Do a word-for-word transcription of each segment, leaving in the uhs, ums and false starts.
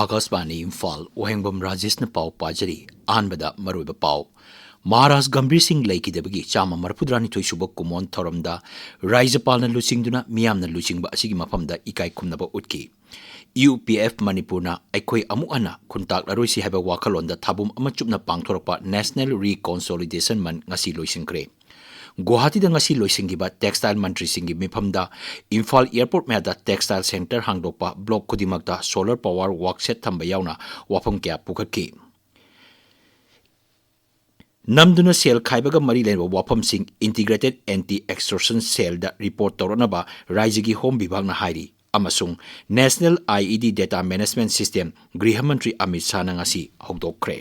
ꯑꯥꯀꯥꯁꯕꯥꯅꯤ ꯏꯝꯐꯥꯜ, ꯋꯥꯍꯦꯡꯕꯝ ꯔꯥꯖꯦꯁꯅ ꯄꯥꯎ ꯄꯥꯖꯔꯤ꯫ ꯑꯍꯥꯟꯕꯗ ꯃꯔꯨꯑꯣꯏꯕ ꯄꯥꯎ꯫ ꯃꯍꯥꯔꯥꯖ ꯒꯝꯚꯤꯔ ꯁꯤꯡ ꯂꯩꯈꯤꯗꯕꯒꯤ ꯆꯥꯝꯃ ꯃꯔꯤꯐꯨꯇꯔꯥꯅꯤꯊꯣꯏ ꯁꯨꯕ ꯀꯨꯃꯣꯟ ꯊꯧꯔꯝꯗ ꯔꯥꯖ꯭ꯌꯄꯥꯜꯅ ꯂꯨꯆꯤꯡꯗꯨꯅ ꯃꯤꯌꯥꯝꯅ ꯂꯨꯆꯤꯡꯕ ꯑꯁꯤꯒꯤ ꯃꯐꯝꯗ ꯏꯀꯥꯏ ꯈꯨꯝꯅꯕ ꯎꯠꯈꯤ꯫ ꯌꯨ ꯄꯤ ꯑꯦꯐ ꯃꯅꯤꯄꯨꯔꯅ ꯑꯩꯈꯣꯏ ꯑꯃꯨꯛ ꯍꯟꯅ ꯈꯨꯟꯇꯥꯛꯂꯔꯣꯏꯁꯤ ꯍꯥꯏꯕ ꯋꯥꯈꯜꯂꯣꯟꯗ ꯊꯥꯕꯨꯝ ꯑꯃ ꯆꯨꯞꯅ ꯄꯥꯡꯊꯣꯔꯛꯄ National Reconciliation Month ꯉꯁꯤ ꯂꯣꯏꯁꯤꯟꯈ꯭ꯔꯦ꯫ ꯒꯨꯋꯥꯍꯥꯇꯤꯗ ꯉꯁꯤ ꯂꯣꯏꯁꯤꯟꯈꯤꯕ textile ꯃꯟꯇ꯭ꯔꯤꯁꯤꯡꯒꯤ ꯃꯤꯐꯝꯗ ꯏꯝꯐꯥꯜ airport ꯃꯌꯥꯗ textile centre ꯍꯥꯡꯗꯣꯛꯄ, block ꯈꯨꯗꯤꯡꯃꯛꯇ solar power work shed ꯊꯝꯕ ꯌꯥꯎꯅ ꯋꯥꯐꯝ ꯀꯌꯥ ꯄꯨꯈꯠꯈꯤ꯫ ꯅꯝꯗꯨꯅ ꯁꯦꯜ ꯈꯥꯏꯕꯒ ꯃꯔꯤ ꯂꯩꯅꯕ ꯋꯥꯐꯝꯁꯤꯡ Integrated Anti Extortion Cellꯗ report ꯇꯧꯔꯛꯅꯕ ꯔꯥꯖ꯭ꯌꯒꯤ Home ꯕꯤꯚꯥꯒꯅ ꯍꯥꯏꯔꯤ, ꯑꯃꯁꯨꯡ National I E D Data Management System ꯒ꯭ꯔꯤꯍ ꯃꯟꯇ꯭ꯔꯤ ꯑꯃꯤꯠ ꯁꯥꯍꯅ ꯉꯁꯤ ꯍꯧꯗꯣꯛꯈ꯭ꯔꯦ꯫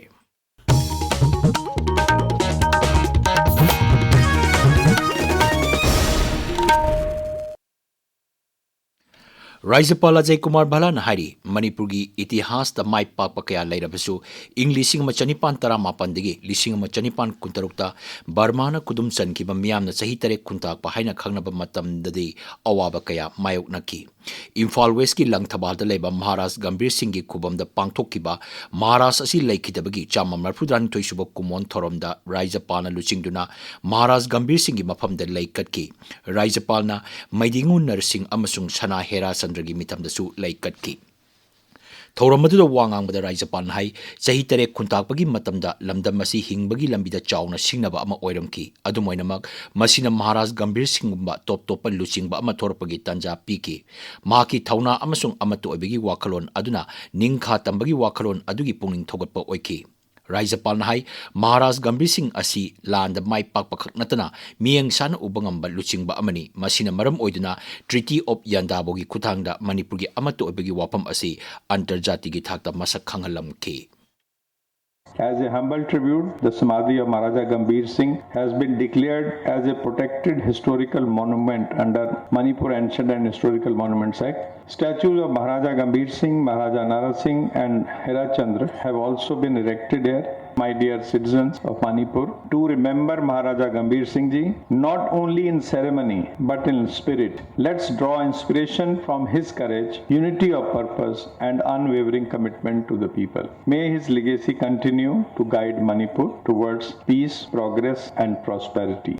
ꯔꯥꯖ꯭ꯌꯄꯥꯜ ꯑꯖꯌ ꯀꯨꯃꯥꯔ ꯚꯜꯂꯥꯅ ꯍꯥꯏꯔꯤ, ꯃꯅꯤꯄꯨꯔꯒꯤ ꯏꯇꯤꯍꯥꯁꯇ ꯃꯥꯏ ꯄꯥꯛꯄ ꯀꯌꯥ ꯂꯩꯔꯕꯁꯨ, ꯏꯪ ꯂꯤꯁꯤꯡ ꯑꯃ ꯆꯅꯤꯄꯥꯟ ꯇꯔꯥꯃꯥꯄꯟꯗꯒꯤ ꯂꯤꯁꯤꯡ ꯑꯃ ꯆꯅꯤꯄꯥꯟ ꯀꯨꯟꯇꯔꯨꯛꯇ ꯕꯔꯃꯥꯅ ꯈꯨꯗꯨꯝ ꯆꯟꯈꯤꯕ ꯃꯤꯌꯥꯝꯅ ꯆꯍꯤ ꯇꯔꯦꯠ ꯈꯨꯟꯇꯥꯛꯄ ꯍꯥꯏꯅ ꯈꯪꯅꯕ ꯃꯇꯝꯗꯗꯤ ꯑꯋꯥꯕ ꯀꯌꯥ ꯃꯥꯌꯣꯛꯅꯈꯤ꯫ ꯏꯝꯐꯥꯜ ꯋꯦꯁꯀꯤ ꯂꯪꯊꯕꯥꯜꯗ ꯂꯩꯕ ꯃꯍꯥꯔꯥꯖ ꯒꯝꯚꯤꯔ ꯁꯤꯡꯒꯤ ꯈꯨꯕꯝꯗ ꯄꯥꯡꯊꯣꯛꯈꯤꯕ ꯃꯍꯥꯔꯥꯖ ꯑꯁꯤ ꯂꯩꯈꯤꯗꯕꯒꯤ ꯆꯥꯝꯃ ꯃꯔꯤꯐꯨꯇꯔꯥꯅꯤꯊꯣꯏ ꯁꯨꯕ ꯀꯨꯃꯣꯟ ꯊꯧꯔꯝꯗ ꯔꯥꯖ꯭ꯌꯄꯥꯜꯅ ꯂꯨꯆꯤꯡꯗꯨꯅ ꯃꯍꯥꯔꯥꯖ ꯒꯝꯚꯤꯔ ꯁꯤꯡꯒꯤ ꯃꯐꯝꯗ ꯂꯩ ꯀꯠꯈꯤ꯫ ꯔꯥꯖ꯭ꯌꯄꯥꯜꯅ ꯃꯩꯗꯤꯉꯨ ꯅꯔꯁꯤꯡ ꯑꯃꯁꯨꯡ ꯁꯅꯥ ꯍꯦꯔꯥ ꯆꯟꯗ꯭ꯔꯒꯤ ꯃꯤꯇꯝꯗꯁꯨ ꯂꯩ ꯀꯠꯈꯤ꯫ ꯊꯧꯔꯝ ꯑꯗꯨꯗ ꯋꯥ ꯉꯥꯡꯕꯗ ꯔꯥꯖ꯭ꯌꯄꯥꯜꯅ ꯍꯥꯏ, ꯆꯍꯤ ꯇꯔꯦꯠ ꯈꯨꯟꯇꯥꯛꯄꯒꯤ ꯃꯇꯝꯗ ꯂꯝꯗꯝ ꯑꯁꯤ ꯍꯤꯡꯕꯒꯤ ꯂꯝꯕꯤꯗ ꯆꯥꯎꯅ ꯁꯤꯡꯅꯕ ꯑꯃ ꯑꯣꯏꯔꯝꯈꯤ꯫ ꯑꯗꯨꯝ ꯑꯣꯏꯅꯃꯛ, ꯃꯁꯤꯅ ꯃꯍꯥꯔꯥꯖ ꯒꯝꯚꯤꯔ ꯁꯤꯡꯒꯨꯝꯕ ꯇꯣꯞ ꯇꯣꯞꯄ ꯂꯨꯆꯤꯡꯕ ꯑꯃ ꯊꯣꯔꯛꯄꯒꯤ ꯇꯥꯟꯖꯥ ꯄꯤꯈꯤ꯫ ꯃꯍꯥꯛꯀꯤ ꯊꯧꯅꯥ ꯑꯃꯁꯨꯡ ꯑꯃꯠꯇ ꯑꯣꯏꯕꯒꯤ ꯋꯥꯈꯜꯂꯣꯟ ꯑꯗꯨꯅ ꯅꯤꯡꯈꯥ ꯇꯝꯕꯒꯤ ꯋꯥꯈꯜꯂꯣꯟ ꯑꯗꯨꯒꯤ ꯄꯨꯛꯅꯤꯡ ꯊꯧꯒꯠꯄ ꯑꯣꯏꯈꯤ꯫ ꯔꯥꯖ꯭ꯌꯄꯥꯜꯅ ꯍꯥꯏ, ꯃꯍꯥꯔꯥꯖ ꯒꯝꯚꯤꯔ ꯁꯤꯡ ꯑꯁꯤ ꯂꯥꯟꯗ ꯃꯥꯏ ꯄꯥꯛꯄ ꯈꯛ ꯅꯠꯇꯅ ꯃꯤꯠꯌꯦꯡ ꯁꯥꯟꯅ ꯎꯕ ꯉꯝꯕ ꯂꯨꯆꯤꯡꯕ ꯑꯃꯅꯤ꯫ ꯃꯁꯤꯅ ꯃꯔꯝ ꯑꯣꯏꯗꯨꯅ Treaty of ꯌꯥꯟꯗꯥꯕꯣꯒꯤ ꯈꯨꯠꯊꯥꯡꯗ ꯃꯅꯤꯄꯨꯔꯒꯤ ꯑꯃꯠꯇ ꯑꯣꯏꯕꯒꯤ ꯋꯥꯐꯝ ꯑꯁꯤ ꯑꯟꯇꯔꯖꯥꯇꯤꯒꯤ ꯊꯥꯛꯇ ꯃꯁꯛ ꯈꯪꯍꯜꯂꯝꯈꯤ꯫ As a humble tribute, the Samadhi of Maharaja Gambhir Singh has been declared as a protected historical monument under Manipur Ancient and Historical Monuments Act. Statues of Maharaja Gambhir Singh, Maharaja Nara Singh, and Hera Chandra have also been erected here. My dear citizens of Manipur, to remember Maharaja Gambhir Singh Ji, not only in ceremony but in spirit. Let's draw inspiration from his courage, unity of purpose, and unwavering commitment to the people. May his legacy continue to guide Manipur towards peace, progress, and prosperity.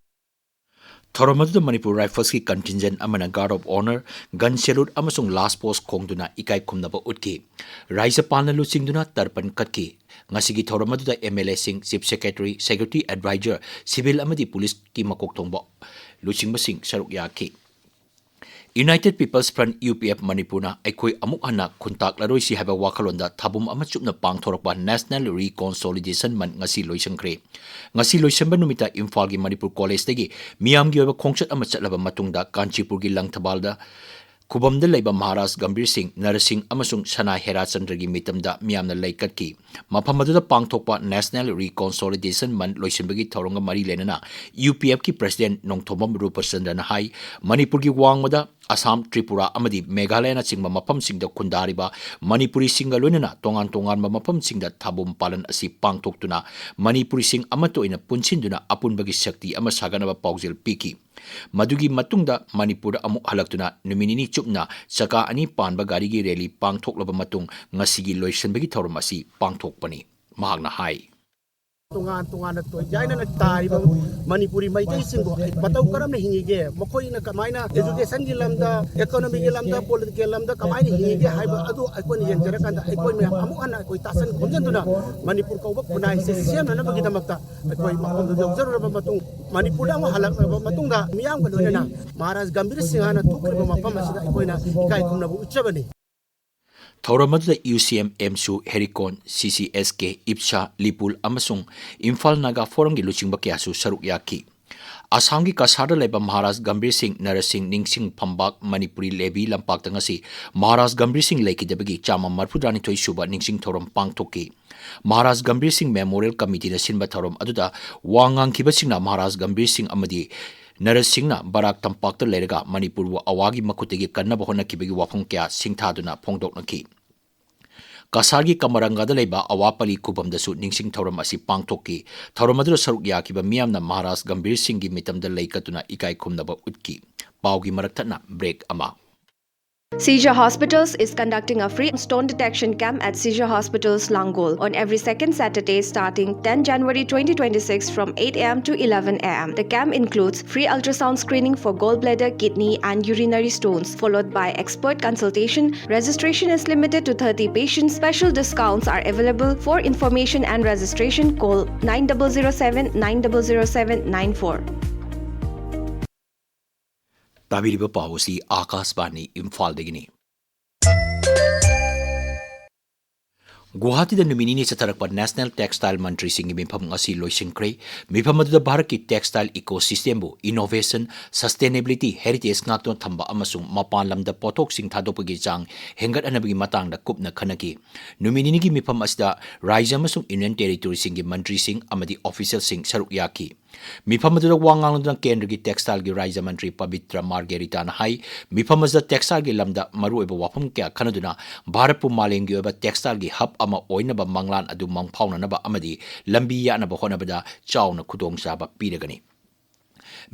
ꯊꯧꯔꯝ ꯑꯗꯨꯗ ꯃꯅꯤꯄꯨꯔ ꯔꯥꯏꯐꯜꯁꯀꯤ ꯀꯟꯇꯤꯟꯖꯦꯟ ꯑꯃꯅ guard of honour, gun salute ꯑꯃꯁꯨꯡ last post ꯈꯣꯡꯗꯨꯅ ꯏꯀꯥꯏ ꯈꯨꯝꯅꯕ ꯎꯠꯈꯤ꯫ ꯔꯥꯖ꯭ꯌꯄꯥꯜꯅ ꯂꯨꯆꯤꯡꯗꯨꯅ ꯇꯔꯄꯟ ꯀꯠꯈꯤ꯫ ꯉꯁꯤꯒꯤ ꯊꯧꯔꯝ ꯑꯗꯨꯗ MLAꯁꯤꯡ, Chief Secretary, Security Advisor, civil ꯑꯃꯗꯤ policeꯀꯤ ꯃꯀꯣꯛ ꯊꯣꯡꯕ ꯂꯨꯆꯤꯡꯕꯁꯤꯡ ꯁꯔꯨꯛ ꯌꯥꯈꯤ꯫ United People's Front, UPF, ꯃꯅꯤꯄꯨꯔꯅ "ꯑꯩꯈꯣꯏ ꯑꯃꯨꯛ ꯍꯟꯅ ꯈꯨꯟꯇꯥꯛꯂꯔꯣꯏꯁꯤ" ꯍꯥꯏꯕ ꯋꯥꯈꯜꯂꯣꯟꯗ ꯊꯥꯕꯨꯝ ꯑꯃ ꯆꯨꯞꯅ ꯄꯥꯡꯊꯣꯔꯛꯄ National Reconciliation Month ꯉꯁꯤ ꯂꯣꯏꯁꯤꯟꯈ꯭ꯔꯦ꯫ ꯉꯁꯤ ꯂꯣꯏꯁꯤꯟꯕ ꯅꯨꯃꯤꯠꯇ ꯏꯝꯐꯥꯜꯒꯤ ꯃꯅꯤꯄꯨꯔ ꯀꯣꯂꯦꯖꯇꯒꯤ ꯃꯤꯌꯥꯝꯒꯤ ꯑꯣꯏꯕ ꯈꯣꯡꯆꯠ ꯑꯃ ꯆꯠꯂꯕ ꯃꯇꯨꯡꯗ ꯀꯥꯟꯆꯤꯄꯨꯔꯒꯤ ꯂꯪꯊꯕꯥꯜꯗ ꯈꯨꯕꯝꯗ ꯂꯩꯕ ꯃꯍꯥꯔꯥꯖ ꯒꯝꯚꯤꯔ ꯁꯤꯡ, ꯅꯔꯁꯤꯡ ꯑꯃꯁꯨꯡ ꯁꯅꯥ ꯍꯦꯔꯥꯆꯟꯗ꯭ꯔꯒꯤ ꯃꯤꯇꯝꯗ ꯃꯤꯌꯥꯝꯅ ꯂꯩ ꯀꯠꯈꯤ꯫ ꯃꯐꯝ ꯑꯗꯨꯗ ꯄꯥꯡꯊꯣꯛꯄ National Reconciliation Month ꯂꯣꯏꯁꯤꯟꯕꯒꯤ ꯊꯧꯔꯝꯒ ꯃꯔꯤ ꯂꯩꯅꯅ UPFꯀꯤ President ꯅꯣꯡꯊꯣꯝꯕꯝ ꯔꯨꯄꯆꯟꯗ꯭ꯔꯅ ꯍꯥꯏ, ꯃꯅꯤꯄꯨꯔꯒꯤ ꯋꯥꯡꯃꯗ ꯑꯁꯥꯝ, ꯇ꯭ꯔꯤꯄꯨꯔꯥ ꯑꯃꯗꯤ ꯃꯦꯘꯥꯂꯌꯅꯆꯤꯡꯕ ꯃꯐꯝꯁꯤꯡꯗ ꯈꯨꯟꯗꯥꯔꯤꯕ ꯃꯅꯤꯄꯨꯔꯤꯁꯤꯡꯒ ꯂꯣꯏꯅꯅ ꯇꯣꯉꯥꯟ ꯇꯣꯉꯥꯟꯕ ꯃꯐꯝꯁꯤꯡꯗ ꯊꯥꯕꯨꯝ ꯄꯥꯂꯟ ꯑꯁꯤ ꯄꯥꯡꯊꯣꯛꯇꯨꯅ ꯃꯅꯤꯄꯨꯔꯤꯁꯤꯡ ꯑꯃꯠꯇ ꯑꯣꯏꯅ ꯄꯨꯟꯁꯤꯟꯗꯨꯅ ꯑꯄꯨꯟꯕꯒꯤ ꯁꯛꯇꯤ ꯑꯃ ꯁꯥꯒꯠꯅꯕ ꯄꯥꯎꯖꯦꯜ ꯄꯤꯈꯤ꯫ ꯃꯗꯨꯒꯤ ꯃꯇꯨꯡꯗ ꯃꯅꯤꯄꯨꯔꯗ ꯑꯃꯨꯛ ꯍꯜꯂꯛꯇꯨꯅ ꯅꯨꯃꯤꯠ ꯅꯤꯅꯤ ꯆꯨꯞꯅ ꯆꯀꯥ ꯑꯅꯤ ꯄꯥꯟꯕ ꯒꯥꯔꯤꯒꯤ rally ꯄꯥꯡꯊꯣꯛꯂꯕ ꯃꯇꯨꯡ ꯉꯁꯤꯒꯤ ꯂꯣꯏꯁꯤꯟꯕꯒꯤ ꯊꯧꯔꯝ ꯑꯁꯤ ꯄꯥꯡꯊꯣꯛꯄꯅꯤ꯫ ꯃꯍꯥꯛꯅ ꯍꯥꯏ꯫ ꯇꯣꯉꯥꯟ ꯇꯣꯉꯥꯟꯅ ꯇꯣꯏꯖꯥꯏꯅꯅ ꯇꯥꯔꯤꯕ ꯃꯅꯤꯄꯨꯔꯤ ꯃꯩꯇꯩꯁꯤꯡꯕꯨ ꯃꯇꯧ ꯀꯔꯝꯅ ꯍꯤꯡꯉꯤꯒꯦ, ꯃꯈꯣꯏꯅ ꯀꯃꯥꯏꯅ educationꯒꯤ ꯂꯝꯗ, economyꯒꯤ ꯂꯝꯗ, political ꯂꯝꯗ ꯀꯃꯥꯏꯅ ꯍꯤꯡꯉꯤꯒꯦ ꯍꯥꯏꯕ ꯑꯗꯨ ꯑꯩꯈꯣꯏꯅ ꯌꯦꯡꯖꯔꯀꯥꯟꯗ ꯑꯩꯈꯣꯏ ꯃꯌꯥꯝ ꯑꯃꯨꯛ ꯍꯟꯅ ꯑꯩꯈꯣꯏ ꯇꯥꯁꯟ ꯈꯣꯝꯖꯤꯟꯗꯨꯅ ꯃꯅꯤꯄꯨꯔ ꯀꯧꯕ ꯈꯨꯟꯅꯥꯏꯁꯦ ꯁꯦꯝꯅꯅꯕꯒꯤꯗꯃꯛꯇ ꯑꯩꯈꯣꯏ ꯃꯐꯝꯗꯨꯗ ꯌꯧꯖꯔꯨꯔꯕ ꯃꯇꯨꯡ, ꯃꯅꯤꯄꯨꯔꯗ ꯑꯃꯨꯛ ꯍꯜꯂꯛꯂꯕ ꯃꯇꯨꯡꯗ ꯃꯤꯌꯥꯝꯒ ꯂꯣꯏꯅꯅ ꯃꯍꯥꯔꯥꯖ ꯒꯝꯚꯤꯔ ꯁꯤꯡꯍꯅ ꯊꯣꯛꯈ꯭ꯔꯤꯕ ꯃꯐꯝ ꯑꯁꯤꯗ ꯑꯩꯈꯣꯏꯅ ꯏꯀꯥꯏ ꯈꯨꯝꯅꯕ ꯎꯠꯆꯕꯅꯤ꯫ ꯊꯧꯔꯝ ꯑꯗꯨꯗ UCM, AMSU, ꯍꯦꯔꯤꯀꯣꯟ, CCSK, ꯏꯞꯁꯥ, ꯂꯤꯄꯨꯜ ꯑꯃꯁꯨꯡ ꯏꯝꯐꯥꯜ ꯅꯥꯒꯥ ꯐꯣꯔꯝꯒꯤ ꯂꯨꯆꯤꯡꯕ ꯀꯌꯥꯁꯨ ꯁꯔꯨꯛ ꯌꯥꯈꯤ꯫ ꯑꯁꯥꯝꯒꯤ ꯀꯁꯥꯔꯗ ꯂꯩꯕ ꯃꯍꯥꯔꯥꯖ ꯒꯝꯚꯤꯔ ꯁꯤꯡ ꯅꯔꯁꯤꯡ ꯅꯤꯡꯁꯤꯡ ꯐꯝꯕꯥꯛ ꯃꯅꯤꯄꯨꯔꯤ ꯂꯦꯕꯤ ꯂꯝꯄꯥꯛꯇ ꯉꯁꯤ ꯃꯍꯥꯔꯥꯖ ꯒꯝꯚꯤꯔ ꯁꯤꯡ ꯂꯩꯈꯤꯗꯕꯒꯤ ꯆꯥꯝꯃ ꯃꯔꯤꯐꯨꯇꯔꯥꯅꯤꯊꯣꯏ ꯁꯨꯕ ꯅꯤꯡꯁꯤꯡ ꯊꯧꯔꯝ ꯄꯥꯡꯊꯣꯛꯈꯤ꯫ ꯃꯍꯥꯔꯥꯖ ꯒꯝꯚꯤꯔ ꯁꯤꯡ Memorial Committeeꯅ ꯁꯤꯟꯕ ꯊꯧꯔꯝ ꯑꯗꯨꯗ ꯋꯥ ꯉꯥꯡꯈꯤꯕꯁꯤꯡꯅ ꯃꯍꯥꯔꯥꯖ ꯒꯝꯚꯤꯔ ꯁꯤꯡ ꯑꯃꯗꯤ ꯅꯔꯁꯁꯤꯡꯅ ꯕꯔꯥꯛ ꯇꯝꯄꯥꯛꯇ ꯂꯩꯔꯒ ꯃꯅꯤꯄꯨꯔꯕꯨ ꯑꯋꯥꯒꯤ ꯃꯈꯨꯠꯇꯒꯤ ꯀꯟꯅꯕ ꯍꯣꯠꯅꯈꯤꯕꯒꯤ ꯋꯥꯐꯝ ꯀꯌꯥ ꯁꯤꯡꯊꯥꯗꯨꯅ ꯐꯣꯡꯗꯣꯛꯅꯈꯤ꯫ ꯀꯁꯥꯔꯒꯤ ꯀꯃꯔꯪꯒꯥꯗ ꯂꯩꯕ ꯑꯋꯥꯄꯂꯤ ꯈꯨꯕꯝꯗꯁꯨ ꯅꯤꯡꯁꯤꯡ ꯊꯧꯔꯝ ꯑꯁꯤ ꯄꯥꯡꯊꯣꯛꯈꯤ꯫ ꯊꯧꯔꯝ ꯑꯗꯨꯗ ꯁꯔꯨꯛ ꯌꯥꯈꯤꯕ ꯃꯤꯌꯥꯝꯅ ꯃꯍꯥꯔꯥꯖ ꯒꯝꯚꯤꯔ ꯁꯤꯡꯒꯤ ꯃꯤꯇꯝꯗ ꯂꯩ ꯀꯠꯇꯨꯅ ꯏꯀꯥꯏ ꯈꯨꯝꯅꯕ ꯎꯠꯈꯤ꯫ ꯄꯥꯎꯒꯤ ꯃꯔꯛ ꯊꯠꯅ break ꯑꯃ꯫ Seizure Hospitals is conducting a free stone detection camp at Seizure Hospitals, Langol, on every second Saturday starting ten January twenty twenty-six from eight a m to eleven a m. The camp includes free ultrasound screening for gallbladder, kidney, and urinary stones, followed by expert consultation. Registration is limited to thirty patients. Special discounts are available. For information and registration, call nine double zero seven, nine double zero seven, nine four. ꯇꯥꯕꯤꯔꯤꯕ ꯄꯥꯎ ꯑꯁꯤ ꯑꯥꯀꯥꯁꯕꯥꯅꯤ ꯏꯝꯐꯥꯜꯗꯒꯤꯅꯤ꯫ ꯒꯨꯋꯥꯍꯥꯇꯤꯗ ꯅꯨꯃꯤꯠ ꯅꯤꯅꯤ ꯆꯠꯊꯔꯛꯄ National Textile ꯃꯟꯇ꯭ꯔꯤꯁꯤꯡꯒꯤ ꯃꯤꯐꯝ ꯉꯁꯤ ꯂꯣꯏꯁꯤꯟꯈ꯭ꯔꯦ꯫ ꯃꯤꯐꯝ ꯑꯗꯨꯗ ꯚꯥꯔꯠꯀꯤ textile ecosystemꯕꯨ innovation, sustainability, heritage ꯉꯥꯛꯇꯨꯅ ꯊꯝꯕ ꯑꯃꯁꯨꯡ ꯃꯄꯥꯟ ꯂꯝꯗ ꯄꯣꯠꯊꯣꯛꯁꯤꯡ ꯊꯥꯗꯣꯛꯄꯒꯤ ꯆꯥꯡ ꯍꯦꯟꯒꯠꯍꯟꯅꯕꯒꯤ ꯃꯇꯥꯡꯗ ꯀꯨꯞꯅ ꯈꯟꯅꯈꯤ꯫ ꯅꯨꯃꯤꯠ ꯅꯤꯅꯤꯒꯤ ꯃꯤꯐꯝ ꯑꯁꯤꯗ ꯔꯥꯖ꯭ꯌ ꯑꯃꯁꯨꯡ Union Territoryꯁꯤꯡꯒꯤ ꯃꯟꯇ꯭ꯔꯤꯁꯤꯡ ꯑꯃꯗꯤ officialꯁꯤꯡ ꯁꯔꯨꯛ ꯌꯥꯈꯤ꯫ ꯃꯤꯐꯝ ꯑꯗꯨꯗ ꯋꯥ ꯉꯥꯡꯂꯗꯨꯅ ꯀꯦꯟꯗ꯭ꯔꯒꯤ textileꯒꯤ ꯔꯥꯖ꯭ꯌ ꯃꯟꯇ꯭ꯔꯤ ꯄꯕꯤꯇ꯭ꯔ ꯃꯥꯔꯒꯦꯔꯤꯇꯥꯅ ꯍꯥꯏ, ꯃꯤꯐꯝ ꯑꯁꯤꯗ textileꯒꯤ ꯂꯝꯗ ꯃꯔꯨꯑꯣꯏꯕ ꯋꯥꯐꯝ ꯀꯌꯥ ꯈꯟꯅꯗꯨꯅ ꯚꯥꯔꯠꯄꯨ ꯃꯥꯂꯦꯝꯒꯤ ꯑꯣꯏꯕ textileꯒꯤ hub ꯑꯃ ꯑꯣꯏꯅꯕ ꯃꯪꯂꯥꯟ ꯑꯗꯨ ꯃꯪꯐꯥꯎꯅꯅꯕ ꯑꯃꯗꯤ ꯂꯝꯕꯤ ꯌꯥꯠꯅꯕ ꯍꯣꯠꯅꯕꯗ ꯆꯥꯎꯅ ꯈꯨꯗꯣꯡꯆꯥꯕ ꯄꯤꯔꯒꯅꯤ꯫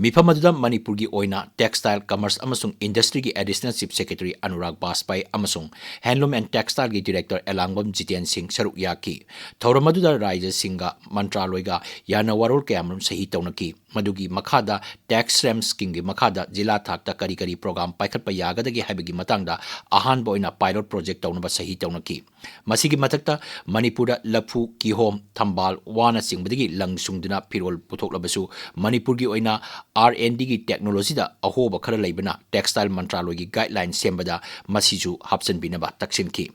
ꯃꯤꯐꯝ ꯑꯗꯨꯗ ꯃꯅꯤꯄꯨꯔꯒꯤ ꯑꯣꯏꯅ Textile, Commerce ꯑꯃꯁꯨꯡ Industryꯒꯤ Additional Chief Secretary ꯑꯅꯨꯔꯥꯒ ꯕꯥꯖꯄꯥꯏ ꯑꯃꯁꯨꯡ Handloom and Textileꯒꯤ Director ꯑꯦꯂꯥꯡꯕꯝ ꯖꯤꯇꯦꯟ ꯁꯤꯡ ꯁꯔꯨꯛ ꯌꯥꯈꯤ꯫ ꯊꯧꯔꯝ ꯑꯗꯨꯗ ꯔꯥꯖ꯭ꯌꯁꯤꯡꯒ ꯃꯟꯇ꯭ꯔꯥꯂꯣꯏꯒ ꯌꯥꯅ ꯋꯥꯔꯣꯜ ꯀꯌꯥꯃꯔꯨꯝ ꯁꯍꯤ ꯇꯧꯅꯈꯤ꯫ ꯃꯗꯨꯒꯤ ꯃꯈꯥꯗ tax reform schemeꯒꯤ ꯃꯈꯥꯗ ꯖꯤꯂꯥ ꯊꯥꯛꯇ ꯀꯔꯤ ꯀꯔꯤ program ꯄꯥꯏꯈꯠꯄ ꯌꯥꯒꯗꯒꯦ ꯍꯥꯏꯕꯒꯤ ꯃꯇꯥꯡꯗ ꯑꯍꯥꯟꯕ ꯑꯣꯏꯅ pilot project ꯇꯧꯅꯕ ꯁꯍꯤ ꯇꯧꯅꯈꯤ꯫ ꯃꯁꯤꯒꯤ ꯃꯊꯛꯇ ꯃꯅꯤꯄꯨꯔꯗ ꯂꯐꯨ, ꯀꯤꯍꯣꯝ, ꯊꯝꯕꯥꯜ, ꯋꯥꯅꯆꯤꯡꯕꯗꯒꯤ ꯂꯪ ꯁꯨꯡꯗꯨꯅ ꯐꯤꯔꯣꯜ ꯄꯨꯊꯣꯛꯂꯕꯁꯨ ꯃꯅꯤꯄꯨꯔꯒꯤ ꯑꯣꯏꯅ R and Dꯒꯤ technologyꯗ ꯑꯍꯣꯕ ꯈꯔ ꯂꯩꯕꯅ textile ꯃꯟꯇ꯭ꯔꯥꯂꯣꯏꯒꯤ guideline ꯁꯦꯝꯕꯗ ꯃꯁꯤꯁꯨ ꯍꯥꯞꯆꯤꯟꯕꯤꯅꯕ ꯇꯛꯁꯤꯟꯈꯤ꯫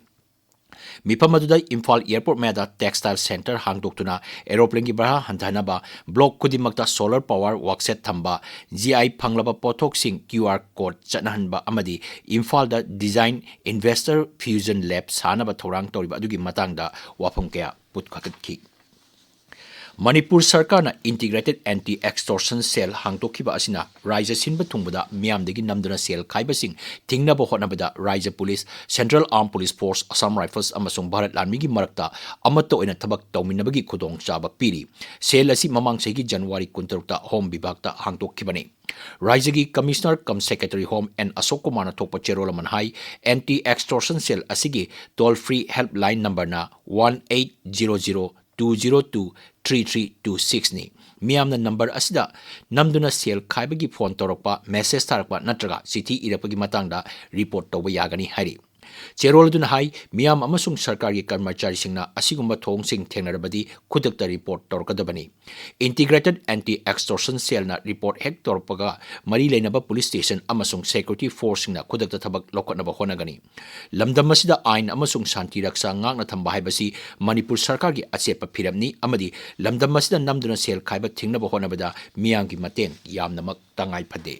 ꯃꯤꯐꯝ ꯑꯗꯨꯗ ꯏꯝꯐꯥꯜ airport ꯃꯌꯥꯗ textile centre ꯍꯥꯡꯗꯣꯛꯇꯨꯅ aeroplanegꯤ ꯚꯥꯔꯥ ꯍꯟꯊꯍꯟꯅꯕ, block ꯈꯨꯗꯤꯡꯃꯛꯇ solar power workshed ꯊꯝꯕ, G I ꯐꯪꯂꯕ ꯄꯣꯠꯊꯣꯛꯁꯤꯡ QR code ꯆꯠꯅꯍꯟꯕ ꯑꯃꯗꯤ ꯏꯝꯐꯥꯜꯗ design investor fusion lab ꯁꯥꯅꯕ ꯊꯧꯔꯥꯡ ꯇꯧꯔꯤꯕ ꯑꯗꯨꯒꯤ ꯃꯇꯥꯡꯗ ꯋꯥꯐꯝ ꯀꯌꯥ ꯄꯨꯊꯣꯛꯈꯤ꯫ ꯃꯅꯤꯄꯨꯔ ꯁꯔꯀꯥꯔꯅ Integrated Anti Extortion Cell ꯍꯥꯡꯗꯣꯛꯈꯤꯕ ꯑꯁꯤꯅ ꯔꯥꯏꯖ ꯁꯤꯟꯕ ꯊꯨꯡꯕꯗ ꯃꯤꯌꯥꯝꯗꯒꯤ ꯅꯝꯗꯨꯅ ꯁꯦꯜ ꯈꯥꯏꯕꯁꯤꯡ ꯊꯤꯡꯅꯕ ꯍꯣꯠꯅꯕꯗ ꯔꯥꯏꯖ police, Central Armed Police Force, Assam Rifles ꯑꯃꯁꯨꯡ ꯚꯥꯔꯠ ꯂꯥꯟꯃꯤꯒꯤ ꯃꯔꯛꯇ ꯑꯃꯠꯇ ꯑꯣꯏꯅ ꯊꯕꯛ ꯇꯧꯃꯤꯟꯅꯕꯒꯤ ꯈꯨꯗꯣꯡꯆꯥꯕ ꯄꯤꯔꯤ꯫ ꯁꯦꯜ ꯑꯁꯤ ꯃꯃꯥꯡ ꯆꯍꯤꯒꯤ ꯖꯅꯋꯥꯔꯤ ꯀꯨꯟꯇꯔꯨꯛꯇ ꯍꯣꯝ ꯕꯤꯚꯥꯒꯇ ꯍꯥꯡꯗꯣꯛꯈꯤꯕꯅꯤ꯫ ꯔꯥꯏꯖꯒꯤ Commissioner cum Secretary Home N ꯑꯁꯣꯛ ꯀꯨꯃꯥꯔꯅ ꯊꯣꯛꯄ ꯆꯦꯔꯣꯜ ꯑꯃꯅ ꯍꯥꯏ, Anti Extortion Cell ꯑꯁꯤꯒꯤ toll free helpline numberꯅ one eight zero zero two zero two three three two sixꯅꯤ꯫ ꯃꯤꯌꯥꯝꯅ ꯅꯝꯕꯔ ꯑꯁꯤꯗ ꯅꯝꯗꯨꯅ ꯁꯦꯜ ꯈꯥꯏꯕꯒꯤ ꯐꯣꯟ ꯇꯧꯔꯛꯄ, ꯃꯦꯁꯦꯖ ꯊꯥꯔꯛꯄ ꯅꯠꯇ꯭ꯔꯒ ꯆꯤꯊꯤ ꯏꯔꯛꯄꯒꯤ ꯃꯇꯥꯡꯗ ꯔꯤꯄꯣꯔꯠ ꯇꯧꯕ ꯌꯥꯒꯅꯤ ꯍꯥꯏꯔꯤ꯫ ꯆꯦꯔꯣꯜ ꯑꯗꯨꯅ ꯍꯥꯏ, ꯃꯤꯌꯥꯝ ꯑꯃꯁꯨꯡ ꯁꯔꯀꯥꯔꯒꯤ ꯀꯔꯃꯆꯥꯔꯤꯁꯤꯡꯅ ꯑꯁꯤꯒꯨꯝꯕ ꯊꯧꯑꯣꯡꯁꯤꯡ ꯊꯦꯡꯅꯔꯕꯗꯤ ꯈꯨꯗꯛꯇ ꯔꯤꯄꯣꯔꯠ ꯇꯧꯔꯛꯀꯗꯕꯅꯤ꯫ Integrated Anti Extortion Cellꯅ ꯔꯤꯄꯣꯔꯠ ꯍꯦꯛ ꯇꯧꯔꯛꯄꯒ ꯃꯔꯤ ꯂꯩꯅꯕ ꯄꯨꯂꯤꯁ ꯁ꯭ꯇꯦꯁꯟ ꯑꯃꯁꯨꯡ ꯁꯦꯀ꯭ꯌꯨꯔꯤꯇꯤ ꯐꯣꯔꯁꯁꯤꯡꯅ ꯈꯨꯗꯛꯇ ꯊꯕꯛ ꯂꯧꯈꯠꯅꯕ ꯍꯣꯠꯅꯒꯅꯤ꯫ ꯂꯝꯗꯝ ꯑꯁꯤꯗ ꯑꯥꯏꯟ ꯑꯃꯁꯨꯡ ꯁꯥꯟꯇꯤ ꯔꯛꯁꯥ ꯉꯥꯛꯅ ꯊꯝꯕ ꯍꯥꯏꯕꯁꯤ ꯃꯅꯤꯄꯨꯔ ꯁꯔꯀꯥꯔꯒꯤ ꯑꯆꯦꯠꯄ ꯐꯤꯔꯦꯞꯅꯤ ꯑꯃꯗꯤ ꯂꯝꯗꯝ ꯑꯁꯤꯗ ꯅꯝꯗꯨꯅ ꯁꯦꯜ ꯈꯥꯏꯕ ꯊꯤꯡꯅꯕ ꯍꯣꯠꯅꯕꯗ ꯃꯤꯌꯥꯝꯒꯤ ꯃꯇꯦꯡ ꯌꯥꯝꯅꯃꯛ ꯇꯉꯥꯏ ꯐꯗꯦ꯫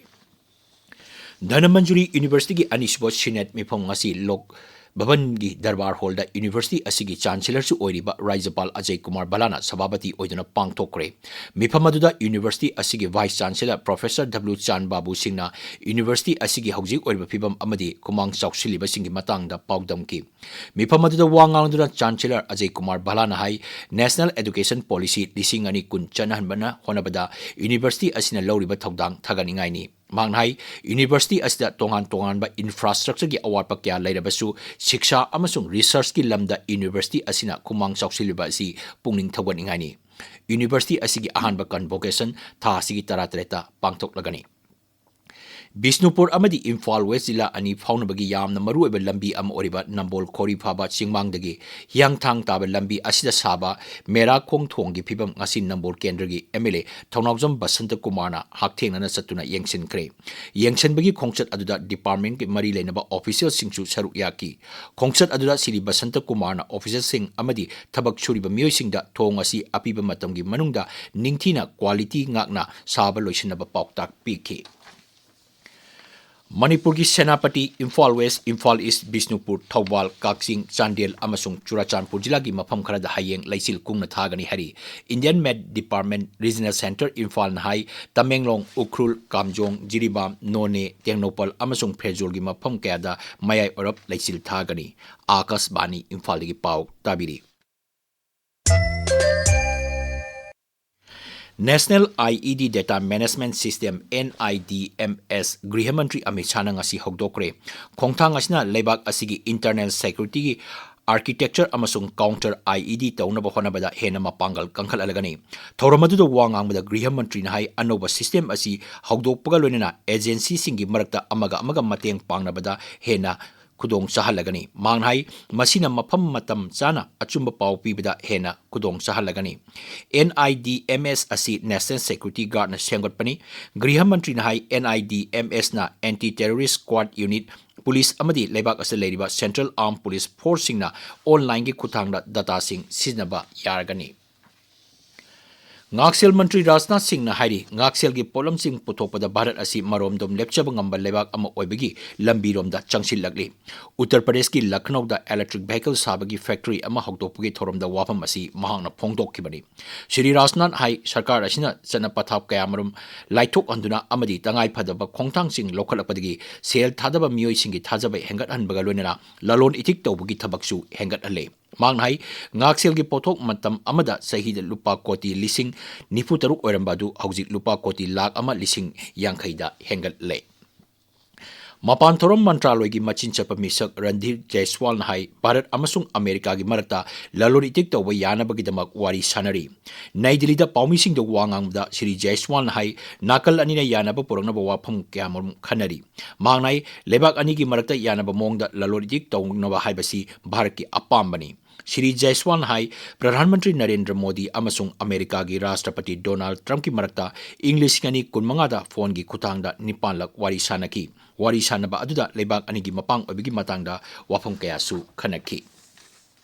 ꯙꯅꯃꯟꯖꯨꯔꯤ ꯌꯨꯅꯤꯚꯔꯁꯤꯇꯤꯒꯤ ꯑꯅꯤꯁꯨꯕ ꯁꯤꯅꯦꯠ ꯃꯤꯐꯝ ꯉꯁꯤ ꯂꯣꯛ ꯚꯕꯟꯒꯤ ꯗꯔꯕꯥꯔ ꯍꯣꯜꯗ ꯌꯨꯅꯤꯚꯔꯁꯤꯇꯤ ꯑꯁꯤꯒꯤ ꯆꯥꯟꯁꯦꯂꯔꯁꯨ ꯑꯣꯏꯔꯤꯕ ꯔꯥꯖ꯭ꯌꯄꯥꯜ ꯑꯖꯌ ꯀꯨꯃꯥꯔ ꯚꯜꯂꯥꯅ ꯁꯚꯥꯄꯇꯤ ꯑꯣꯏꯗꯨꯅ ꯄꯥꯡꯊꯣꯛꯈ꯭ꯔꯦ꯫ ꯃꯤꯐꯝ ꯑꯗꯨꯗ ꯌꯨꯅꯤꯚꯔꯁꯤꯇꯤ ꯑꯁꯤꯒꯤ ꯚꯥꯏꯁ ꯆꯥꯟꯁꯦꯂꯔ ꯄ꯭ꯔꯣꯐꯦꯁꯔ ꯗꯕ꯭ꯂꯤꯎ ꯆꯥꯟ ꯕꯥꯕꯨ ꯁꯤꯡꯅ ꯌꯨꯅꯤꯚꯔꯁꯤꯇꯤ ꯑꯁꯤꯒꯤ ꯍꯧꯖꯤꯛ ꯑꯣꯏꯔꯤꯕ ꯐꯤꯕꯝ ꯑꯃꯗꯤ ꯈꯨꯃꯥꯡ ꯆꯥꯎꯁꯤꯜꯂꯤꯕꯁꯤꯡꯒꯤ ꯃꯇꯥꯡꯗ ꯄꯥꯎꯗꯝꯈꯤ꯫ ꯃꯤꯐꯝ ꯑꯗꯨꯗ ꯋꯥ ꯉꯥꯡꯗꯨꯅ ꯆꯥꯟꯁꯦꯂꯔ ꯑꯖꯌ ꯀꯨꯃꯥꯔ ꯚꯜꯂꯥꯅ ꯍꯥꯏ, National Education Policy ꯂꯤꯁꯤꯡ ꯑꯅꯤ ꯀꯨꯟ ꯆꯠꯅꯍꯟꯕꯅ ꯍꯣꯠꯅꯕꯗ ꯌꯨꯅꯤꯚꯔꯁꯤꯇꯤ ꯑꯁꯤꯅ ꯂꯧꯔꯤꯕ ꯊꯧꯗꯥꯡ ꯊꯥꯒꯠꯅꯤꯡꯉꯥꯏꯅꯤ꯫ ꯃꯍꯥꯛꯅ ꯍꯥꯏ, ꯌꯨꯅꯤꯚꯔꯁꯤꯇꯤ ꯑꯁꯤꯗ ꯇꯣꯉꯥꯟ ꯇꯣꯉꯥꯟꯕ ꯏꯟꯐ꯭ꯔꯥꯁ꯭ꯇ꯭ꯔꯛꯆꯔꯒꯤ ꯑꯋꯥꯠꯄ ꯀꯌꯥ ꯂꯩꯔꯕꯁꯨ, ꯁꯤꯛꯁꯥ ꯑꯃꯁꯨꯡ ꯔꯤꯁꯔꯆꯀꯤ ꯂꯝꯗ ꯌꯨꯅꯤꯚꯔꯁꯤꯇꯤ ꯑꯁꯤꯅ ꯈꯨꯃꯥꯡ ꯆꯥꯎꯁꯤꯜꯂꯤꯕ ꯑꯁꯤ ꯄꯨꯛꯅꯤꯡ ꯊꯧꯒꯠꯅꯤꯡꯉꯥꯏꯅꯤ꯫ ꯌꯨꯅꯤꯚꯔꯁꯤꯇꯤ ꯑꯁꯤꯒꯤ ꯑꯍꯥꯟꯕ ꯀꯟꯚꯣꯀꯦꯁꯟ ꯊꯥ ꯑꯁꯤꯒꯤ ꯇꯔꯥꯇꯔꯦꯠꯇ ꯄꯥꯡꯊꯣꯛꯂꯒꯅꯤ꯫ ꯕꯤꯁꯅꯨꯄꯨꯔ ꯑꯃꯗꯤ ꯏꯝꯐꯥꯜ ꯋꯦꯁ ꯖꯤꯂꯥ ꯑꯅꯤ ꯐꯥꯎꯅꯕꯒꯤ ꯌꯥꯝꯅ ꯃꯔꯨꯑꯣꯏꯕ ꯂꯝꯕꯤ ꯑꯃ ꯑꯣꯏꯔꯤꯕ ꯅꯝꯕꯣꯜ ꯈꯣꯔꯤ ꯐꯥꯕ ꯆꯤꯡꯃꯥꯡꯗꯒꯤ ꯍꯤꯌꯥꯡꯊꯥꯡ ꯇꯥꯕ ꯂꯝꯕꯤ ꯑꯁꯤꯗ ꯁꯥꯕ ꯃꯦꯔꯥꯈꯣꯡ ꯊꯣꯡꯒꯤ ꯐꯤꯕꯝ ꯉꯁꯤ ꯅꯝꯕꯣꯜ ꯀꯦꯟꯗ꯭ꯔꯒꯤ ꯑꯦꯝ ꯑꯦꯜ ꯑꯦ ꯊꯧꯅꯥꯎꯖꯝ ꯕꯁꯟꯇ ꯀꯨꯃꯥꯔꯅ ꯍꯛꯊꯦꯡꯅꯅ ꯆꯠꯇꯨꯅ ꯌꯦꯡꯁꯤꯟꯈ꯭ꯔꯦ꯫ ꯌꯦꯡꯁꯤꯟꯕꯒꯤ ꯈꯣꯡꯆꯠ ꯑꯗꯨꯗ ꯗꯤꯄꯥꯔꯠꯃꯦꯟꯠꯀꯤ ꯃꯔꯤ ꯂꯩꯅꯕ ꯑꯣꯐꯤꯁꯤꯌꯦꯜꯁꯤꯡꯁꯨ ꯁꯔꯨꯛ ꯌꯥꯈꯤ꯫ ꯈꯣꯡꯆꯠ ꯑꯗꯨꯗ ꯁ꯭ꯔꯤ ꯕꯁꯟꯇ ꯀꯨꯃꯥꯔꯅ ꯑꯣꯐꯤꯁꯤꯌꯦꯜꯁꯤꯡ ꯑꯃꯗꯤ ꯊꯕꯛ ꯁꯨꯔꯤꯕ ꯃꯤꯑꯣꯏꯁꯤꯡꯗ ꯊꯣꯡ ꯑꯁꯤ ꯑꯄꯤꯕ ꯃꯇꯝꯒꯤ ꯃꯅꯨꯡꯗ ꯅꯤꯡꯊꯤꯅ ꯀ꯭ꯋꯥꯂꯤꯇꯤ ꯉꯥꯛꯅ ꯁꯥꯕ ꯂꯣꯏꯁꯤꯟꯅꯕ ꯄꯥꯎꯇꯥꯛ ꯄꯤꯈꯤ꯫ ꯃꯅꯤꯄꯨꯔꯒꯤ ꯁꯦꯅꯥꯄꯇꯤ, ꯏꯝꯐꯥꯜ ꯋꯦꯁ, ꯏꯝꯐꯥꯜ ꯏꯁ, ꯕꯤꯁꯅꯨꯄꯨꯔ, ꯊꯧꯕꯥꯜ, ꯀꯛꯆꯤꯡ, ꯆꯥꯟꯗꯦꯜ ꯑꯃꯁꯨꯡ ꯆꯨꯔꯥꯆꯥꯟꯄꯨꯔ ꯖꯤꯂꯥꯒꯤ ꯃꯐꯝ ꯈꯔꯗ ꯍꯌꯦꯡ ꯂꯩꯆꯤꯜ ꯀꯨꯡꯅ ꯊꯥꯒꯅꯤ ꯍꯥꯏꯔꯤ꯫ Indian Met Department Regional Centre ꯏꯝꯐꯥꯜꯅ ꯍꯥꯏ, ꯇꯃꯦꯡꯂꯣꯡ, ꯎꯈ꯭ꯔꯨꯜ, ꯀꯥꯝꯖꯣꯡ, ꯖꯤꯔꯤꯕꯥꯝ, ꯅꯣꯅꯦ, ꯇꯦꯡꯅꯧꯄꯜ ꯑꯃꯁꯨꯡ ꯐꯦꯔꯖꯣꯜꯒꯤ ꯃꯐꯝ ꯀꯌꯥꯗ ꯃꯌꯥꯏ ꯑꯣꯏꯔꯞ ꯂꯩꯆꯤꯜ ꯊꯥꯒꯅꯤ꯫ ꯑꯥꯀꯥꯁꯕꯥꯅꯤ ꯏꯝꯐꯥꯜꯗꯒꯤ ꯄꯥꯎ ꯇꯥꯕꯤꯔꯤ꯫ National I E D Data Management System, N I D M S, ꯒ꯭ꯔꯤꯍ ꯃꯟꯇ꯭ꯔꯤ ꯑꯃꯤꯠ ꯁꯥꯍꯅ ꯉꯁꯤ ꯍꯧꯗꯣꯛꯈ꯭ꯔꯦ꯫ ꯈꯣꯡꯊꯥꯡ ꯑꯁꯤꯅ ꯂꯩꯕꯥꯛ ꯑꯁꯤꯒꯤ internal security ꯒꯤ architecture ꯑꯃꯁꯨꯡ counter I E D ꯇꯧꯅꯕ ꯍꯣꯠꯅꯕꯗ ꯍꯦꯟꯅ ꯃꯄꯥꯡꯒꯜ ꯀꯟꯈꯠꯍꯜꯂꯒꯅꯤ꯫ ꯊꯧꯔꯝ ꯑꯗꯨꯗ ꯋꯥ ꯉꯥꯡꯕꯗ ꯒ꯭ꯔꯤꯍ ꯃꯟꯇ꯭ꯔꯤꯅ ꯍꯥꯏ, ꯑꯅꯧꯕ system ꯑꯁꯤ ꯍꯧꯗꯣꯛꯄꯒ ꯂꯣꯏꯅꯅ agency ꯁꯤꯡꯒꯤ ꯃꯔꯛꯇ ꯑꯃꯒ ꯑꯃꯒ ꯃꯇꯦꯡ ꯄꯥꯡꯅꯕꯗ ꯍꯦꯟꯅ ꯈꯨꯗꯣꯡ ꯆꯥꯍꯜꯂꯒꯅꯤ꯫ ꯃꯍꯥꯛꯅ ꯍꯥꯏ, ꯃꯁꯤꯅ ꯃꯐꯝ ꯃꯇꯝ ꯆꯥꯅ ꯑꯆꯨꯝꯕ ꯄꯥꯎ ꯄꯤꯕꯗ ꯍꯦꯟꯅ ꯈꯨꯗꯣꯡ ꯆꯥꯍꯜꯂꯒꯅꯤ꯫ N I D M S ꯑꯁꯤ National Security Guard ꯅ ꯁꯦꯝꯒꯠꯄꯅꯤ꯫ ꯒ꯭ꯔꯤꯍ ꯃꯟꯇ꯭ꯔꯤꯅ ꯍꯥꯏ, N I D M S ꯅ anti terrorist squad unit, police ꯑꯃꯗꯤ ꯂꯩꯕꯥꯛ ꯑꯁꯤꯗ ꯂꯩꯔꯤꯕ Central Armed Police Force ꯁꯤꯡꯅ online ꯒꯤ ꯈꯨꯠꯊꯥꯡꯗ data ꯁꯤꯡ ꯁꯤꯖꯤꯟꯅꯕ ꯌꯥꯔꯒꯅꯤ꯫ ꯉꯥꯛꯁꯦꯜ ꯃꯟꯇ꯭ꯔꯤ ꯔꯥꯖꯅꯥꯊ ꯁꯤꯡꯅ ꯍꯥꯏꯔꯤ, ꯉꯥꯛꯁꯦꯜꯒꯤ ꯄꯣꯠꯂꯝꯁꯤꯡ ꯄꯨꯊꯣꯛꯄꯗ ꯚꯥꯔꯠ ꯑꯁꯤ ꯃꯔꯣꯝꯗꯣꯝ ꯂꯦꯞꯆꯕ ꯉꯝꯕ ꯂꯩꯕꯥꯛ ꯑꯃ ꯑꯣꯏꯕꯒꯤ ꯂꯝꯕꯤꯔꯣꯝꯗ ꯆꯪꯁꯤꯜꯂꯛꯂꯤ꯫ ꯎꯠꯇꯔ ꯄ꯭ꯔꯗꯦꯁꯀꯤ ꯂꯈꯅꯧꯗ electric vehicle ꯁꯥꯕꯒꯤ factory ꯑꯃ ꯍꯧꯗꯣꯛꯄꯒꯤ ꯊꯧꯔꯝꯗ ꯋꯥꯐꯝ ꯑꯁꯤ ꯃꯍꯥꯛꯅ ꯐꯣꯡꯗꯣꯛꯈꯤꯕꯅꯤ꯫ ꯁ꯭ꯔꯤ ꯔꯥꯖꯅꯥꯊ ꯍꯥꯏ, ꯁꯔꯀꯥꯔ ꯑꯁꯤꯅ ꯆꯠꯅ ꯄꯊꯥꯞ ꯀꯌꯥꯃꯔꯨꯝ ꯂꯥꯏꯊꯣꯛꯍꯟꯗꯨꯅ ꯑꯃꯗꯤ ꯇꯉꯥꯏ ꯐꯗꯕ ꯈꯣꯡꯊꯥꯡꯁꯤꯡ ꯂꯧꯈꯠꯂꯛꯄꯗꯒꯤ ꯁꯦꯜ ꯊꯥꯗꯕ ꯃꯤꯑꯣꯏꯁꯤꯡꯒꯤ ꯊꯥꯖꯕ ꯍꯦꯟꯒꯠꯍꯟꯕꯒ ꯂꯣꯏꯅꯅ ꯂꯂꯣꯟ ꯏꯇꯤꯛ ꯇꯧꯕꯒꯤ ꯊꯕꯛꯁꯨ ꯍꯦꯟꯒꯠꯍꯜꯂꯦ꯫ ꯃꯍꯥꯛꯅ ꯍꯥꯏ, ꯉꯥꯛꯁꯦꯜꯒꯤ ꯄꯣꯠꯊꯣꯛ ꯃꯇꯝ ꯑꯃꯗ ꯆꯍꯤꯗ ꯂꯨꯄꯥ ꯀꯣꯇꯤ ꯂꯤꯁꯤꯡ ꯅꯤꯐꯨ ꯇꯔꯨꯛ ꯑꯣꯏꯔꯝꯕ ꯑꯗꯨ ꯍꯧꯖꯤꯛ ꯂꯨꯄꯥ ꯀꯣꯇꯤ ꯂꯥꯈ ꯑꯃ ꯂꯤꯁꯤꯡ ꯌꯥꯡꯈꯩꯗ ꯍꯦꯟꯒꯠꯂꯦ꯫ ꯃꯄꯥꯟ ꯊꯧꯔꯝ ꯃꯟꯇ꯭ꯔꯥꯂꯣꯏꯒꯤ ꯃꯆꯤꯟ ꯆꯠꯄ ꯃꯤꯁꯛ ꯔꯟꯙꯤꯔ ꯖꯩꯁ꯭ꯋꯥꯜꯅ ꯍꯥꯏ, ꯚꯥꯔꯠ ꯑꯃꯁꯨꯡ ꯑꯃꯦꯔꯤꯀꯥꯒꯤ ꯃꯔꯛꯇ ꯂꯂꯣꯟ ꯏꯇꯤꯛ ꯇꯧꯕ ꯌꯥꯅꯕꯒꯤꯗꯃꯛ ꯋꯥꯔꯤ ꯁꯥꯅꯔꯤ꯫ ꯅꯩ ꯗꯤꯜꯂꯤꯗ ꯄꯥꯎꯃꯤꯁꯤꯡꯗ ꯋꯥ ꯉꯥꯡꯕꯗ ꯁ꯭ꯔꯤ ꯖꯩꯁ꯭ꯋꯥꯜꯅ ꯍꯥꯏ, ꯅꯥꯀꯜ ꯑꯅꯤꯅ ꯌꯥꯅꯕ ꯄꯨꯔꯛꯅꯕ ꯋꯥꯐꯝ ꯀꯌꯥꯃꯔꯨꯝ ꯈꯟꯅꯔꯤ꯫ ꯃꯍꯥꯛꯅ ꯍꯥꯏ, ꯂꯩꯕꯥꯛ ꯑꯅꯤꯒꯤ ꯃꯔꯛꯇ ꯌꯥꯅꯕ ꯃꯑꯣꯡꯗ ꯂꯂꯣꯟ ꯏꯇꯤꯛ ꯇꯧꯅꯕ ꯍꯥꯏꯕꯁꯤ ꯚꯥꯔꯠꯀꯤ ꯑꯄꯥꯝꯕꯅꯤ꯫ ꯁ꯭ꯔꯤ ꯖꯩꯁ꯭ꯋꯥꯜꯅ ꯍꯥꯏ, ꯄ꯭ꯔꯙꯥꯟ ꯃꯟꯇ꯭ꯔꯤ ꯅꯔꯦꯟꯗ꯭ꯔ ꯃꯣꯗꯤ ꯑꯃꯁꯨꯡ ꯑꯃꯦꯔꯤꯀꯥꯒꯤ ꯔꯥꯁꯇ꯭ꯔꯄꯇꯤ ꯗꯣꯅꯥꯜꯗ ꯇ꯭ꯔꯝꯞꯀꯤ ꯃꯔꯛꯇ ꯏꯪ ꯂꯤꯁꯤꯡ ꯑꯅꯤ ꯀꯨꯟꯃꯉꯥꯗ ꯐꯣꯟꯒꯤ ꯈꯨꯠꯊꯥꯡꯗ ꯅꯤꯄꯥꯟꯂꯛ ꯋꯥꯔꯤ ꯁꯥꯅꯈꯤ꯫ ꯋꯥꯔꯤ ꯁꯥꯅꯕ ꯑꯗꯨꯗ ꯂꯩꯕꯥꯛ ꯑꯅꯤꯒꯤ ꯃꯄꯥꯡ ꯑꯣꯏꯕꯒꯤ ꯃꯇꯥꯡꯗ ꯋꯥꯐꯝ ꯀꯌꯥꯁꯨ ꯈꯟꯅꯈꯤ꯫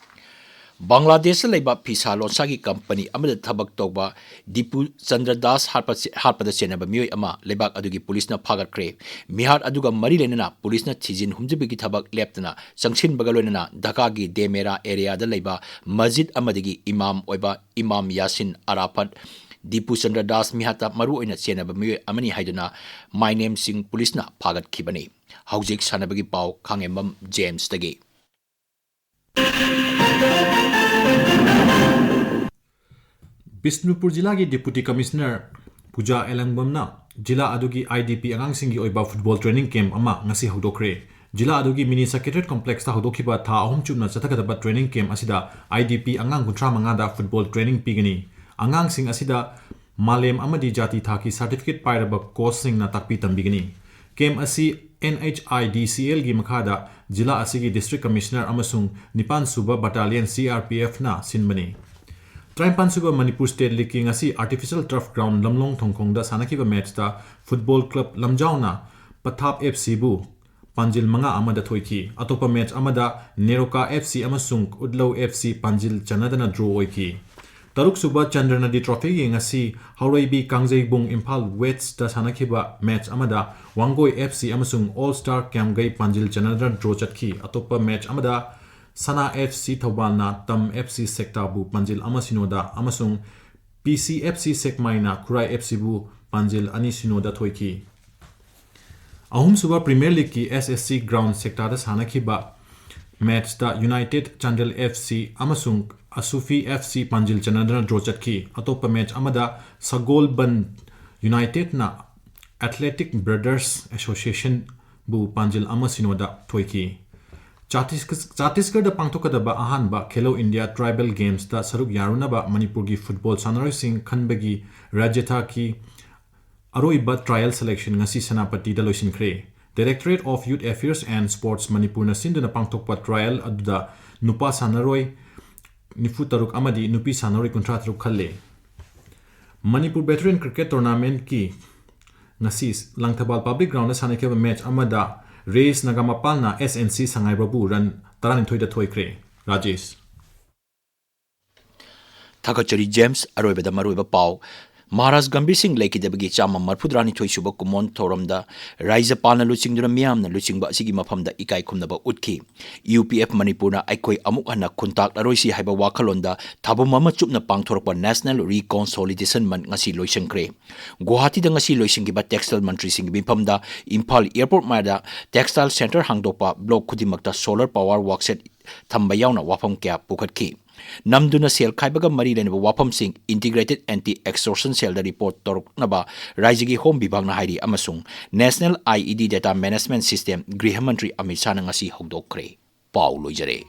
ꯕꯪꯒ꯭ꯂꯥꯗꯦꯁꯇ ꯂꯩꯕ ꯐꯤꯁꯥ ꯂꯣꯟꯁꯥꯒꯤ ꯀꯝꯄꯅꯤ ꯑꯃꯗ ꯊꯕꯛ ꯇꯧꯕ ꯗꯤꯄꯨ ꯆꯟꯗ꯭ꯔ ꯗꯥꯁ ꯍꯥꯠꯄ-, ꯍꯥꯠꯄꯗ ꯆꯦꯟꯅꯕ ꯃꯤꯑꯣꯏ ꯑꯃ ꯂꯩꯕꯥꯛ ꯑꯗꯨꯒꯤ ꯄꯨꯂꯤꯁꯅ ꯐꯥꯒꯠꯈ꯭ꯔꯦ꯫ ꯃꯤꯍꯥꯠ ꯑꯗꯨꯒ ꯃꯔꯤ ꯂꯩꯅꯅ ꯄꯨꯂꯤꯁꯅ ꯊꯤꯖꯤꯟ ꯍꯨꯝꯖꯤꯟꯕꯒꯤ ꯊꯕꯛ ꯂꯦꯞꯇꯅ ꯆꯪꯁꯤꯟꯕꯒ ꯂꯣꯏꯅꯅ ꯙꯥꯀꯥꯒꯤ ꯗꯦ ꯃꯦꯔꯥ ꯑꯦꯔꯤꯌꯥꯗ ꯂꯩꯕ ꯃꯁꯖꯤꯗ ꯑꯃꯗꯒꯤ ꯏꯃꯥꯝ ꯑꯣꯏꯕ ꯏꯃꯥꯝ ꯌꯥꯁꯤꯟ ꯑꯔꯥꯐꯠ ꯗꯤꯄꯨ ꯆꯟꯗ꯭ꯔ ꯗꯥꯁ ꯃꯤꯍꯥꯠꯇ ꯃꯔꯨꯑꯣꯏꯅ ꯆꯦꯟꯅꯕ ꯃꯤꯑꯣꯏ ꯑꯃꯅꯤ ꯍꯥꯏꯗꯨꯅ ꯃꯥꯏꯅꯦꯝꯁꯤꯡ ꯄꯨꯂꯤꯁꯅ ꯐꯥꯒꯠꯈꯤꯕꯅꯤ꯫ ꯍꯧꯖꯤꯛ ꯁꯥꯟꯅꯕꯒꯤ ꯄꯥꯎ ꯈꯥꯡꯉꯦꯝꯕꯝ ꯖꯦꯝꯁꯇꯒꯤ꯫ ꯕꯤꯁꯅꯨꯄꯨꯔ ꯖꯤꯂꯥꯒꯤ Deputy Commissioner ꯄꯨꯖꯥ ꯑꯦꯂꯪꯕꯝꯅ ꯖꯤꯂꯥ ꯑꯗꯨꯒꯤ I D P ꯑꯉꯥꯡꯁꯤꯡꯒꯤ ꯑꯣꯏꯕ football training camp ꯑꯃ ꯉꯁꯤ ꯍꯧꯗꯣꯛꯈ꯭ꯔꯦ꯫ ꯖꯤꯂꯥ ꯑꯗꯨꯒꯤ Mini Secretariat Complexꯇ ꯍꯧꯗꯣꯛꯈꯤꯕ ꯊꯥ ꯑꯍꯨꯝ ꯆꯨꯞꯅ ꯆꯠꯊꯒꯗꯕ training camp ꯑꯁꯤꯗ I D P ꯑꯉꯥꯡ ꯀꯨꯟꯊ꯭ꯔꯥ ꯃꯉꯥꯗ football training ꯄꯤꯒꯅꯤ꯫ ꯑꯉꯥꯡꯁꯤꯡ ꯑꯁꯤꯗ ꯃꯥꯂꯦꯝ ꯑꯃꯗꯤ ꯖꯥꯇꯤ ꯊꯥꯛꯀꯤ certificate ꯄꯥꯏꯔꯕ coachꯁꯤꯡꯅ ꯇꯥꯛꯄꯤ ꯇꯝꯕꯤꯒꯅꯤ꯫ Camp ꯑꯁꯤ N H I D C Lꯒꯤ ꯃꯈꯥꯗ ꯖꯤꯂꯥ ꯑꯁꯤꯒꯤ District Commissioner ꯑꯃꯁꯨꯡ ꯅꯤꯄꯥꯟ ꯁꯨꯕ Battalion C R P Fꯅ ꯁꯤꯟꯕꯅꯤ꯫ ꯇꯔꯥꯅꯤꯄꯥꯟ ꯁꯨꯕ ꯃꯅꯤꯄꯨꯔ State Leagueꯀꯤ ꯉꯁꯤ Artificial Turf Ground ꯂꯝꯂꯣꯡ ꯊꯣꯡꯈꯣꯡꯗ ꯁꯥꯟꯅꯈꯤꯕ matchꯇ Football Club ꯂꯝꯖꯥꯎꯅ ꯄꯊꯥꯞ F Cꯕꯨ ꯄꯥꯟꯖꯤꯜ ꯃꯉꯥ ꯑꯃꯗ ꯊꯣꯏꯈꯤ꯫ ꯑꯇꯣꯞꯄ match ꯑꯃꯗ ꯅꯦꯔꯣꯀꯥ F C ꯑꯃꯁꯨꯡ ꯎꯠꯂꯧ F C ꯄꯥꯟꯖꯤꯜ ꯆꯟꯅꯗꯅ draw ꯑꯣꯏꯈꯤ꯫ ꯇꯔꯨꯛ ꯁꯨꯕ ꯆꯟꯗ꯭ꯔ ꯅꯗꯤ trophyꯒꯤ ꯉꯁꯤ ꯍꯧꯔꯩꯕꯤ ꯀꯥꯡꯖꯩꯕꯨꯡ ꯏꯝꯐꯥꯜ Westꯇ ꯁꯥꯟꯅꯈꯤꯕ match ꯑꯃꯗ ꯋꯥꯡꯒꯣꯏ F C ꯑꯃꯁꯨꯡ All Star ꯀ꯭ꯌꯥꯝꯒꯩ ꯄꯥꯟꯖꯤꯜ ꯆꯟꯅꯗꯅ draw ꯆꯠꯈꯤ꯫ ꯑꯇꯣꯞꯄ match ꯑꯃꯗ ꯁꯅꯥ F C ꯊꯧꯕꯥꯜꯅ ꯇꯝ F C ꯁꯦꯛꯇꯥꯕꯨ ꯄꯥꯟꯖꯤꯜ ꯑꯃ ꯁꯤꯅꯣꯗ ꯑꯃꯁꯨꯡ P C F C ꯁꯦꯛꯃꯥꯏꯅ ꯈꯨꯔꯥꯏ F Cꯕꯨ ꯄꯥꯟꯖꯤꯜ ꯑꯅꯤ ꯁꯤꯅꯣꯗ ꯊꯣꯏꯈꯤ꯫ ꯑꯍꯨꯝꯁꯨꯕ Premier Leagueꯀꯤ S S C ground ꯁꯦꯛꯇꯥꯗ ꯁꯥꯟꯅꯈꯤꯕ matchꯇ United Chandel F C ꯑꯃꯁꯨꯡ ꯑꯁꯨꯐꯤ F C ꯄꯥꯟꯖꯤꯜ ꯆꯟꯅꯗꯅ draw ꯆꯠꯈꯤ꯫ ꯑꯇꯣꯞꯄ match ꯑꯃꯗ ꯁꯒꯣꯜꯕꯟ Unitedꯅ Athletic Brothers Associationꯕꯨ ꯄꯥꯟꯖꯤꯜ ꯑꯃ ꯁꯤꯅꯣꯗ ꯊꯣꯏꯈꯤ꯫ ꯆꯥꯇꯤꯁ-, ꯆꯥꯇꯤꯁꯒꯔꯗ ꯄꯥꯡꯊꯣꯛꯀꯗꯕ ꯑꯍꯥꯟꯕ Khelo India Tribal Gamesꯇ ꯁꯔꯨꯛ ꯌꯥꯔꯨꯅꯕ ꯃꯅꯤꯄꯨꯔꯒꯤ football ꯁꯥꯟꯅꯔꯣꯏꯁꯤꯡ ꯈꯟꯕꯒꯤ ꯔꯥꯖ꯭ꯌ ꯊꯥꯛꯀꯤ ꯑꯔꯣꯏꯕ trial selection ꯉꯁꯤ ꯁꯦꯅꯥꯄꯇꯤꯗ ꯂꯣꯏꯁꯤꯟꯈ꯭ꯔꯦ꯫ Directorate of Youth Affairs and Sports ꯃꯅꯤꯄꯨꯔꯅ ꯁꯤꯟꯗꯨꯅ ꯄꯥꯡꯊꯣꯛꯄ trial ꯑꯗꯨꯗ ꯅꯨꯄꯥ ꯁꯥꯟꯅꯔꯣꯏ ꯅꯤꯐꯨ ꯇꯔꯨꯛ ꯑꯃꯗꯤ ꯅꯨꯄꯤ ꯁꯥꯟꯅꯔꯣꯏ ꯀꯨꯟꯊ꯭ꯔꯥ ꯇꯔꯨꯛ ꯈꯜꯂꯦ꯫ ꯃꯅꯤꯄꯨꯔ Veteran Cricket Tournamentꯀꯤ ꯉꯁꯤ ꯂꯪꯊꯕꯥꯜ Public Groundꯗ ꯁꯥꯟꯅꯈꯤꯕ match ꯑꯃꯗ ꯔꯦꯁ ꯅꯒꯥꯃꯄꯥꯜꯅ S N C ꯁꯉꯥꯏꯕ꯭ꯔꯧꯕꯨ run ꯇꯔꯥꯅꯤꯊꯣꯏꯗ ꯊꯣꯏꯈ꯭ꯔꯦ꯫ ꯔꯥꯖꯦꯁ꯫ ꯊꯥꯒꯠꯆꯔꯤ ꯖꯦꯝꯁ꯫ ꯑꯔꯣꯏꯕꯗ ꯃꯔꯨꯑꯣꯏꯕ ꯄꯥꯎ꯫ ꯃꯍꯥꯔꯥꯖ ꯒꯝꯚꯤꯔ ꯁꯤꯡ ꯂꯩꯈꯤꯗꯕꯒꯤ ꯆꯥꯝꯃ ꯃꯔꯤꯐꯨꯇꯔꯥꯅꯤꯊꯣꯏ ꯁꯨꯕ ꯀꯨꯃꯣꯟ ꯊꯧꯔꯝꯗ ꯔꯥꯖ꯭ꯌꯄꯥꯜꯅ ꯂꯨꯆꯤꯡꯗꯨꯅ ꯃꯤꯌꯥꯝꯅ ꯂꯨꯆꯤꯡꯕ ꯑꯁꯤꯒꯤ ꯃꯐꯝꯗ ꯏꯀꯥꯏ ꯈꯨꯝꯅꯕ ꯎꯠꯈꯤ꯫ ꯌꯨ ꯄꯤ ꯑꯦꯐ ꯃꯅꯤꯄꯨꯔꯅ ꯑꯩꯈꯣꯏ ꯑꯃꯨꯛ ꯍꯟꯅ ꯈꯨꯟꯇꯥꯛꯂꯔꯣꯏꯁꯤ ꯍꯥꯏꯕ ꯋꯥꯈꯜꯂꯣꯟꯗ ꯊꯥꯕꯨꯝ ꯑꯃ ꯆꯨꯞꯅ ꯄꯥꯡꯊꯣꯔꯛꯄ National Reconciliation Month ꯉꯁꯤ ꯂꯣꯏꯁꯤꯟꯈ꯭ꯔꯦ꯫ ꯒꯨꯋꯥꯍꯥꯇꯤꯗ ꯉꯁꯤ ꯂꯣꯏꯁꯤꯟꯈꯤꯕ textile ꯃꯟꯇ꯭ꯔꯤꯁꯤꯡꯒꯤ ꯃꯤꯐꯝꯗ ꯏꯝꯐꯥꯜ airport ꯃꯌꯥꯗ textile centre ꯍꯥꯡꯗꯣꯛꯄ, block ꯈꯨꯗꯤꯡꯃꯛꯇ solar power workshop ꯊꯝꯕ ꯌꯥꯎꯅ ꯋꯥꯐꯝ ꯀꯌꯥ ꯄꯨꯈꯠꯈꯤ꯫ ꯅꯝꯗꯨꯅ ꯁꯦꯜ ꯈꯥꯏꯕꯒ ꯃꯔꯤ ꯂꯩꯅꯕ ꯋꯥꯐꯝꯁꯤꯡ Integrated Anti Extortion Cellꯗ report ꯇꯧꯔꯛꯅꯕ ꯔꯥꯖ꯭ꯌꯒꯤ Home ꯕꯤꯚꯥꯒꯅ ꯍꯥꯏꯔꯤ ꯑꯃꯁꯨꯡ National I E D Data Management System ꯒ꯭ꯔꯤꯍ ꯃꯟꯇ꯭ꯔꯤ ꯑꯃꯤꯠ ꯁꯥꯍꯅ ꯉꯁꯤ ꯍꯧꯗꯣꯛꯈ꯭ꯔꯦ꯫ ꯄꯥꯎ ꯂꯣꯏꯖꯔꯦ꯫